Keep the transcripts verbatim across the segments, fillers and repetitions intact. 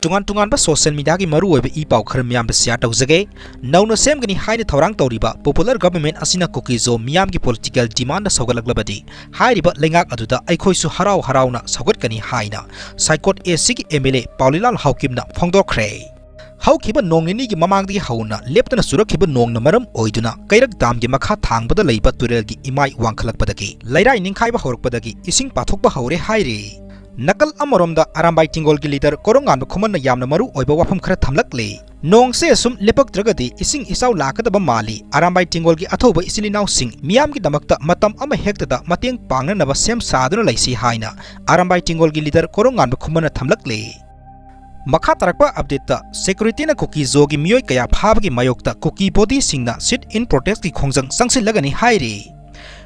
ꯇꯣꯉꯥꯟ ꯇꯣꯉꯥꯟꯕ social mediaꯒꯤ ꯃꯔꯨꯑꯣꯏꯕ ꯏ ꯄꯥꯎ ꯈꯔ ꯃꯤꯌꯥꯝꯗ share ꯇꯧꯖꯒꯦ꯫ ꯅꯧꯅ ꯁꯦꯝꯒꯅꯤ ꯍꯥꯏꯅ ꯊꯧꯔꯥꯡ ꯇꯧꯔꯤꯕ popular government ꯑꯁꯤꯅ ꯀꯨꯀꯤꯖꯣ ꯃꯤꯌꯥꯝꯒꯤ political demandꯅ ꯁꯧꯒꯠꯂꯛꯂꯕꯗꯤ ꯍꯥꯏꯔꯤꯕ ꯂꯩꯉꯥꯛ ꯑꯗꯨꯗ ꯑꯩꯈꯣꯏꯁꯨ ꯍꯔꯥꯎ ꯍꯔꯥꯎꯅ ꯁꯧꯒꯠꯀꯅꯤ ꯍꯥꯏꯅ ꯁꯥꯏꯀꯣꯠ ACꯒꯤ MLA ꯄꯥꯎꯂꯤꯂꯥꯜ ꯍꯥꯎꯀꯤꯝꯅ ꯐꯣꯡꯗꯣꯛꯈ꯭ꯔꯦ꯫ ꯍꯧꯈꯤꯕ ꯅꯣꯡ ꯅꯤꯅꯤꯒꯤ ꯃꯃꯥꯡꯗꯒꯤ ꯍꯧꯅ ꯂꯦꯞꯇꯅ ꯆꯨꯔꯛꯈꯤꯕ ꯅꯣꯡꯅ ꯃꯔꯝ ꯑꯣꯏꯗꯨꯅ ꯀꯩꯔꯛ ꯗꯥꯝꯒꯤ ꯃꯈꯥ ꯊꯥꯡꯕꯗ ꯂꯩꯕ ꯇꯨꯔꯦꯜꯒꯤ ꯏꯃꯥꯏ ꯋꯥꯡꯈꯠꯂꯛꯄꯗꯒꯤ ꯂꯩꯔꯥꯏ ꯅꯤꯡꯈꯥꯏꯕ ꯍꯧꯔꯛꯄꯗꯒꯤ ꯏꯁꯤꯡ ꯄꯥꯊꯣꯛꯄ ꯍꯧꯔꯦ ꯍꯥꯏꯔꯤ꯫ ꯅꯥꯀꯜ ꯑꯃꯔꯣꯝꯗ ꯑꯔꯥꯝꯕꯥꯏ ꯇꯦꯡꯒꯣꯜꯒꯤ leader ꯀꯣꯔꯣꯉꯥꯟꯕ ꯈꯨꯃꯟꯅ ꯌꯥꯝꯅ ꯃꯔꯨ ꯑꯣꯏꯕ ꯋꯥꯐꯝ ꯈꯔ ꯊꯝꯂꯛꯂꯤ꯫ ꯅꯣꯡꯁꯦ ꯑꯁꯨꯝ ꯂꯦꯞꯄꯛꯇ꯭ꯔꯒꯗꯤ ꯏꯁꯤꯡ ꯏꯆꯥꯎ ꯂꯥꯛꯀꯗꯕ ꯃꯥꯜꯂꯤ꯫ ꯑꯔꯥꯝꯕꯥꯏ ꯇꯦꯡꯒꯣꯜꯒꯤ ꯑꯊꯧꯕ ꯏꯆꯤꯜ ꯏꯅꯥꯎꯁꯤꯡ ꯃꯤꯌꯥꯝꯒꯤꯗꯃꯛꯇ ꯃꯇꯝ ꯑꯃ ꯍꯦꯛꯇꯗ ꯃꯇꯦꯡ ꯄꯥꯡꯅꯅꯕ ꯁꯦꯝ ꯁꯥꯗꯨꯅ ꯂꯩꯁꯤ ꯍꯥꯏꯅ ꯑꯔꯥꯝꯕꯥꯏ ꯇꯦꯡꯒꯣꯜꯒꯤ leader ꯀꯣꯔꯣꯉꯥꯟꯕ ꯈꯨꯃꯟꯅ ꯊꯝꯂꯛꯂꯤ꯫ ꯃꯈꯥ ꯇꯥꯔꯛꯄ updateꯇ securityꯅ ꯀꯨꯀꯤꯖꯣꯒꯤ ꯃꯤꯑꯣꯏ ꯀꯌꯥ ꯐꯥꯕꯒꯤ ꯃꯥꯌꯣꯛꯇ ꯀꯨꯀꯤ bodyꯁꯤꯡꯅ sit-in protestꯀꯤ ꯈꯣꯡꯖꯪ ꯆꯪꯁꯤꯜꯂꯒꯅꯤ ꯍꯥꯏꯔꯤ꯫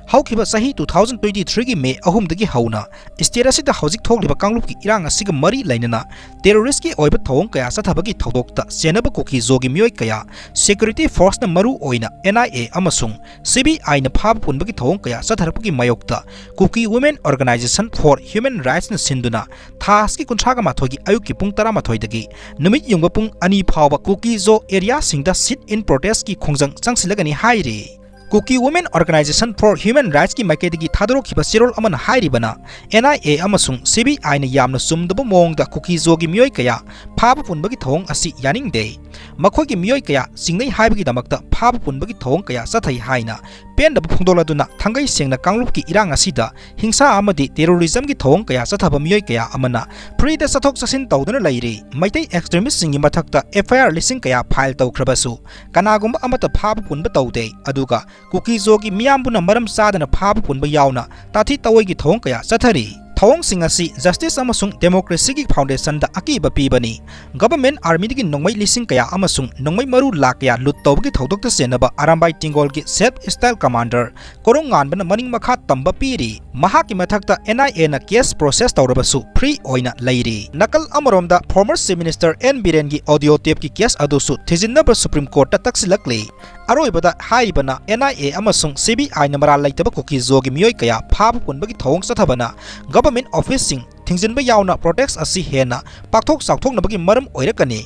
ꯍꯧꯈꯤꯕ ꯆꯍꯤ two thousand twenty threeꯒꯤ May ꯑꯍꯨꯝꯗꯒꯤ ꯍꯧꯅ state ꯑꯁꯤꯗ ꯍꯧꯖꯤꯛ ꯊꯣꯛꯂꯤꯕ ꯀꯥꯡꯂꯨꯞꯀꯤ ꯏꯔꯥꯡ ꯑꯁꯤꯒ ꯃꯔꯤ ꯂꯩꯅꯅ terroristꯀꯤ ꯑꯣꯏꯕ ꯊꯧꯑꯣꯡ ꯀꯌꯥ ꯆꯠꯊꯕꯒꯤ ꯊꯧꯗꯣꯛꯇ ꯆꯦꯟꯅꯕ ꯀꯨꯀꯤꯖꯣꯒꯤ ꯃꯤꯑꯣꯏ ꯀꯌꯥ security forceꯅ ꯃꯔꯨ ꯑꯣꯏꯅ NIA ꯑꯃꯁꯨꯡ CBIꯅ ꯐꯥꯕ ꯄꯨꯟꯕꯒꯤ ꯊꯧꯑꯣꯡ ꯀꯌꯥ ꯆꯠꯊꯔꯛꯄꯒꯤ ꯃꯥꯌꯣꯛꯇ Kuki Women Organisation for Human Rightsꯅ ꯁꯤꯟꯗꯨꯅ ꯊꯥ ꯑꯁꯤꯒꯤ ꯀꯨꯟꯊ꯭ꯔꯥꯒ ꯃꯥꯊꯣꯏꯒꯤ ꯑꯌꯨꯛꯀꯤ ꯄꯨꯡ ꯇꯔꯥꯃꯥꯊꯣꯏꯗꯒꯤ ꯅꯨꯃꯤꯠ ꯌꯨꯡꯕ ꯄꯨꯡ ꯑꯅꯤ ꯐꯥꯎꯕ ꯀꯨꯀꯤꯖꯣ areaꯁꯤꯡꯗ sit-in protestꯀꯤ ꯈꯣꯡꯖꯪ ꯆꯪꯁꯤꯜꯂꯒꯅꯤ ꯍꯥꯏꯔꯤ꯫ Kuki Women Organisation for Human Rightsꯀꯤ ꯃꯥꯏꯀꯩꯗꯒꯤ ꯊꯥꯗꯣꯔꯛꯈꯤꯕ ꯆꯦꯔꯣꯜ ꯑꯃꯅ ꯍꯥꯏꯔꯤꯕꯅ, NIA ꯑꯃꯁꯨꯡ CBIꯅ ꯌꯥꯝꯅ ꯆꯨꯝꯗꯕ ꯃꯑꯣꯡꯗ ꯀꯨꯀꯤꯖꯣꯒꯤ ꯃꯤꯑꯣꯏ ꯀꯌꯥ ꯐꯥꯕ ꯄꯨꯟꯕꯒꯤ ꯊꯧꯑꯣꯡ ꯑꯁꯤ ꯌꯥꯅꯤꯡꯗꯦ꯫ ꯃꯈꯣꯏꯒꯤ ꯃꯤꯑꯣꯏ ꯀꯌꯥ ꯆꯤꯡꯅꯩ ꯍꯥꯏꯕꯒꯤꯗꯃꯛꯇ ꯐꯥꯕ ꯄꯨꯟꯕꯒꯤ ꯊꯧꯑꯣꯡ ꯀꯌꯥ ꯆꯠꯊꯩ ꯍꯥꯏꯅ ꯄꯦꯟꯗꯕ ꯐꯣꯡꯗꯣꯛꯂꯗꯨꯅ ꯊꯥꯡꯒꯩ ꯁꯦꯡꯅ ꯀꯥꯡꯂꯨꯞꯀꯤ ꯏꯔꯥꯡ ꯑꯁꯤꯗ ꯍꯤꯡꯁꯥ ꯑꯃꯗꯤ terrorismꯒꯤ ꯊꯧꯑꯣꯡ ꯀꯌꯥ ꯆꯠꯊꯕ ꯃꯤꯑꯣꯏ ꯀꯌꯥ ꯑꯃꯅ freeꯗ ꯆꯠꯊꯣꯛ ꯆꯠꯁꯤꯟ ꯇꯧꯗꯨꯅ ꯂꯩꯔꯤ꯫ ꯃꯩꯇꯩ extremistꯁꯤꯡꯒꯤ ꯃꯊꯛꯇ FIR ꯂꯤꯁꯤꯡ ꯀꯌꯥ file ꯇꯧꯈ꯭ꯔꯕꯁꯨ ꯀꯅꯥꯒꯨꯝꯕ ꯑꯃꯠꯇ ꯐꯥꯕ ꯄꯨꯟꯕ ꯇꯧꯗꯦ꯫ ꯑꯗꯨꯒ ꯀꯨꯀꯤꯖꯣꯒꯤ ꯃꯤꯌꯥꯝꯕꯨꯅ ꯃꯔꯝ ꯆꯥꯗꯅ ꯐꯥꯕ ꯄꯨꯟꯕ ꯌꯥꯎꯅ ꯇꯥꯊꯤ ꯇꯧꯑꯣꯏꯒꯤ ꯊꯧꯑꯣꯡ ꯀꯌꯥ ꯆꯠꯊꯔꯤ꯫ ꯊꯧꯑꯣꯡꯁꯤꯡ ꯑꯁꯤ justice ꯑꯃꯁꯨꯡ democracyꯒꯤ foundationꯗ ꯑꯀꯤꯕ ꯄꯤꯕꯅꯤ꯫ Government armyꯗꯒꯤ ꯅꯣꯡꯃꯩ ꯂꯤꯁꯤꯡ ꯀꯌꯥ ꯑꯃꯁꯨꯡ ꯅꯣꯡꯃꯩ ꯃꯔꯨ ꯂꯥꯈ ꯀꯌꯥ ꯂꯨꯠ ꯇꯧꯕꯒꯤ ꯊꯧꯗꯣꯛꯇ ꯆꯦꯟꯅꯕ ꯑꯔꯥꯝꯕꯥꯏ ꯇꯦꯡꯒꯣꯜꯒꯤ self style commander ꯀꯣꯔꯣꯡꯉꯥꯟꯕꯅ ꯃꯅꯤꯡ ꯃꯈꯥ ꯇꯝꯕ ꯄꯤꯔꯤ꯫ ꯃꯍꯥꯛꯀꯤ ꯃꯊꯛꯇ NIAꯅ case process ꯇꯧꯔꯕꯁꯨ free ꯑꯣꯏꯅ ꯂꯩꯔꯤ꯫ ꯅꯥꯀꯜ ꯑꯃꯔꯣꯝꯗ former Chief Minister N ꯕꯤꯔꯦꯟꯒꯤ audio tapeꯀꯤ case ꯑꯗꯨꯁꯨ ꯊꯤꯖꯤꯟꯅꯕ Supreme Courtꯇ ꯇꯛꯁꯤꯜꯂꯛꯂꯤ꯫ ꯑꯔꯣꯏꯕꯗ ꯍꯥꯏꯔꯤꯕꯅ NIA ꯑꯃꯁꯨꯡ CBIꯅ ꯃꯔꯥꯜ ꯂꯩꯇꯕ ꯀꯨꯀꯤꯖꯣꯒꯤ ꯃꯤꯑꯣꯏ ꯀꯌꯥ ꯐꯥꯕ ꯄꯨꯟꯕꯒꯤ ꯊꯧꯑꯣꯡ ꯆꯠꯊꯕꯅ government officeꯁꯤꯡ ꯊꯤꯡꯖꯤꯟꯕ ꯌꯥꯎꯅ ꯄ꯭ꯔꯣꯇꯦꯁ ꯑꯁꯤ ꯍꯦꯟꯅ ꯄꯥꯛꯊꯣꯛ ꯆꯥꯎꯊꯣꯛꯅꯕꯒꯤ ꯃꯔꯝ ꯑꯣꯏꯔꯛꯀꯅꯤ꯫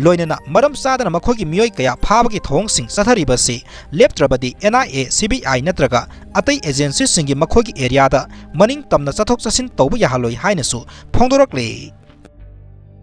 ꯂꯣꯏꯅꯅ ꯃꯔꯝ ꯆꯥꯗꯅ ꯃꯈꯣꯏꯒꯤ ꯃꯤꯑꯣꯏ ꯀꯌꯥ ꯐꯥꯕꯒꯤ ꯊꯧꯑꯣꯡꯁꯤꯡ ꯆꯠꯊꯔꯤꯕ ꯑꯁꯤ ꯂꯦꯞꯇ꯭ꯔꯕꯗꯤ N I A, C B I ꯅꯠꯇ꯭ꯔꯒ ꯑꯇꯩ ꯑꯦꯖꯦꯟꯁꯤꯁꯤꯡꯒꯤ ꯃꯈꯣꯏꯒꯤ ꯑꯦꯔꯤꯌꯥꯗ ꯃꯅꯤꯡ ꯇꯝꯅ ꯆꯠꯊꯣꯛ ꯆꯠꯁꯤꯟ ꯇꯧꯕ ꯌꯥꯍꯜꯂꯣꯏ ꯍꯥꯏꯅꯁꯨ ꯐꯣꯡꯗꯣꯔꯛꯂꯤ꯫